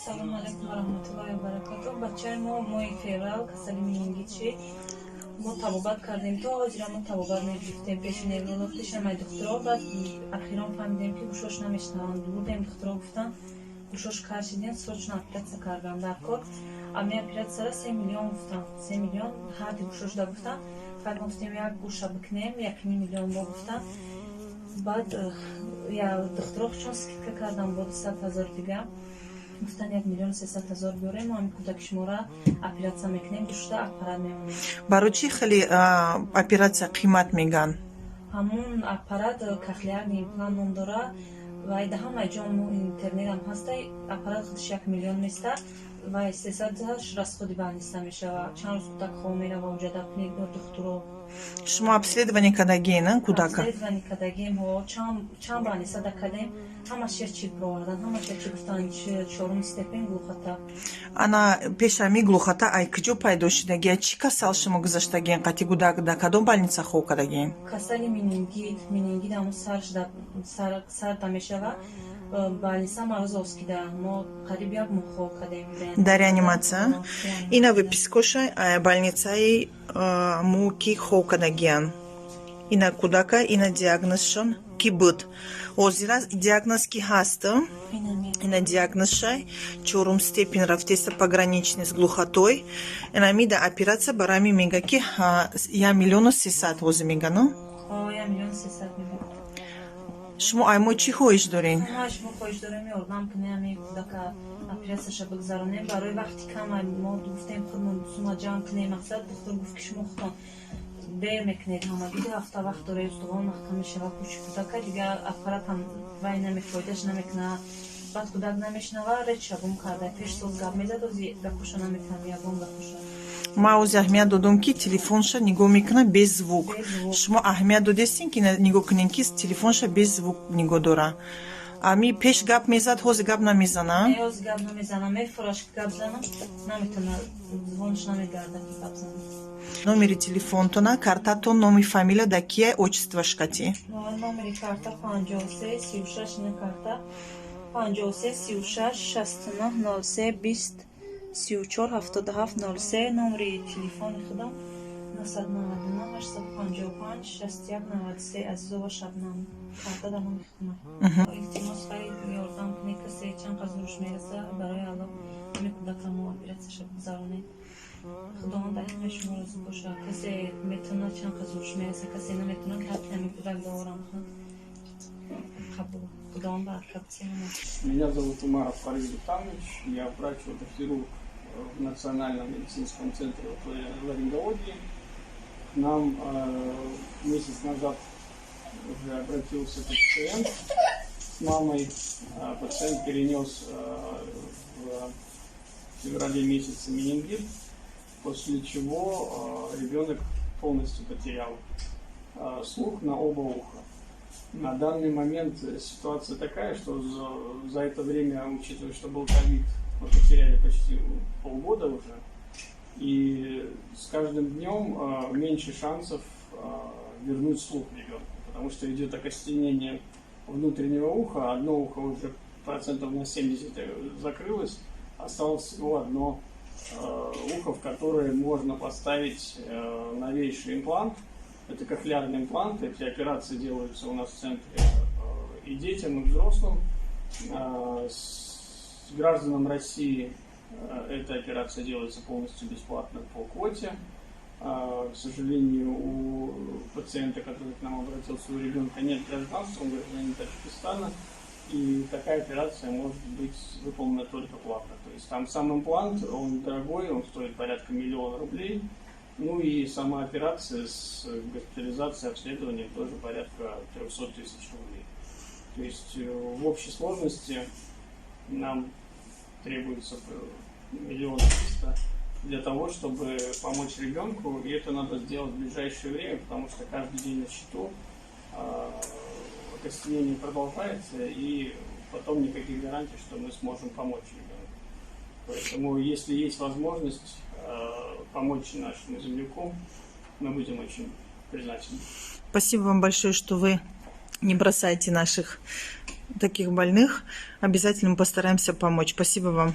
Салам алейкум ва rahmatullahi ва баракатуh. Бачаи мо моҳи феврал касали менингитши мо табобат кардем. То ҳозира мо табобат мегирифтем пеши невролог пешамай духтуро. Баъд ахирон фаҳмидем ки гӯшош намешунаванд. Бурдем духтуро гуфтанд гӯшош каршидем, срочно оператсия карданд дар кор. Ами оператсияра 3 миллион гуфтанд. 3 миллион ҳарди гӯшош да гуфтанд. Баъд гуфтем як гӯша бикунем, 1 миллион бо гуфтанд. Баъд я духтуро чун скидка кардам бо 200,000 дига. Гуфтан 1 миллион 300,000 биёрем, мо ҳамин кӯдаки шуморо оператсия мекунем, гӯшта аппарат мемонем. Барои чӣ хеле оператсия қимат меган? Ҳамун аппарат кохлеарный имплант ном дора ва да ҳамаи ҷо интернетам ҳаста. Аппарат худаш 1 миллион места ва 300,000 расходи баниста мешава. Чанд рӯз кӯдак хоб мерава онҷа дар духтуро. Шумо обследование кардагиен кӯдака? Обследование кардагем, чанд баниста дакадем, ҳамаш чип провардан, ҳамаш чип гуфтан 4 степен глухота. Ана пешами глухота ай куҷо пайдо шудагия? Чӣ касал шумо гузаштагиен? Қати кӯдак дар кадом больница хоб кардагиен? Касали менингит ҳамун сарда мешава. Больница Морозовскида мо қариб 1 моҳ хоб кардем. Дар реанимация? Ина выпискоша больницаи му ки хоб кардагиан? Ина кӯдака, ина диагнозшон ки буд. Ҳозира диагноз ки ҳаст? Ина диагнозшай 4 степен рафтеса пограничный с глухотой. Инамида операция барами мега ки 1 миллион 300 ҳозир мега, ну? 1 миллион 300 мега. Шумо аймо чӣ хоҳиш дорен? Шумо хоҳиш дорем ёрдам кунем кӯдака операцияша бигзаронем. Барои вақти кам мо гуфтем худмон сума ҷамъ кунем. Мақсад духтур гуфт ки шумо худтон дер мекунед, ҳама 2 ҳафта вақт доред, устувон маҳкам мешава кӯчи кӯдака дига аппарат ҳам вай намефоидаш намекуна. Баъд кӯдак намешунава, ред шабум карда пеш сол гап мезад, ози гапоша наметавам ягон гапоша. Ма ози аҳамият додам ки телефонша нигоҳ мекунад без звук. Шумо аҳамият додестин ки нигоҳ кунед ки телефонша без звук нигоҳ дора. Ами пеш гап мезад, ҳозир гап намезана? Ҳозир гап намезана, мефураш ки гап занам, наметавона, звонаш намегарда ки гап занам. Номери телефонтона, картатон, номи фамилия да кия, отчестваш кати? Номери карта 53 36 ина карта 53 36 69 03 20 34 77 03. Номери телефони худам 999 855 61 93. Азизова Шабнам. Карта дар номи худам. Илтимос харид ёрдам кунед, касе чанд қаз рӯш мераса барои Аллоҳ ҳамин кӯдакам оператсияша бигзаронед. Худованд дар ҳимаи шумо розӣ бошад. Касе метавонад чанд қаз рӯш мераса, касе наметавонад ҳаққи ҳамин кӯдак даворам кунад. Қабул. Худованд баракат. Меня зовут Умаров Фарид Рутанович, я врач-отохирург в Национальном медицинском центре ларингологии. К нам месяц назад уже обратился пациент с мамой. Пациент перенес в феврале месяце менингит, после чего ребенок полностью потерял слух на оба уха. На данный момент ситуация такая, что за это время, учитывая, что был ковид, мы потеряли почти полгода уже, и с каждым днем меньше шансов вернуть слух ребенку, потому что идет окостенение внутреннего уха, одно ухо уже процентов на 70 закрылось, осталось всего одно ухо, в которое можно поставить новейший имплант. Это кохлеарный имплант, эти операции делаются у нас в центре и детям, и взрослым. С гражданам России эта операция делается полностью бесплатно по квоте. К сожалению, у пациента, который к нам обратился, у ребенка нет гражданства, он гражданин Таджикистана, и такая операция может быть выполнена только платно. То есть там сам имплант, он дорогой, он стоит порядка 1 000 000 рублей. Ну и сама операция с госпитализацией, обследованием тоже порядка 300 000 рублей. То есть в общей сложности нам требуется 1 300 000 для того, чтобы помочь ребенку. И это надо сделать в ближайшее время, потому что каждый день на счету окостенение продолжается, и потом никаких гарантий, что мы сможем помочь ребенку. Поэтому если есть возможность помочь нашему земляку, мы будем очень признательны. Спасибо вам большое, что вы не бросаете наших таких больных. Обязательно постараемся помочь. Спасибо вам.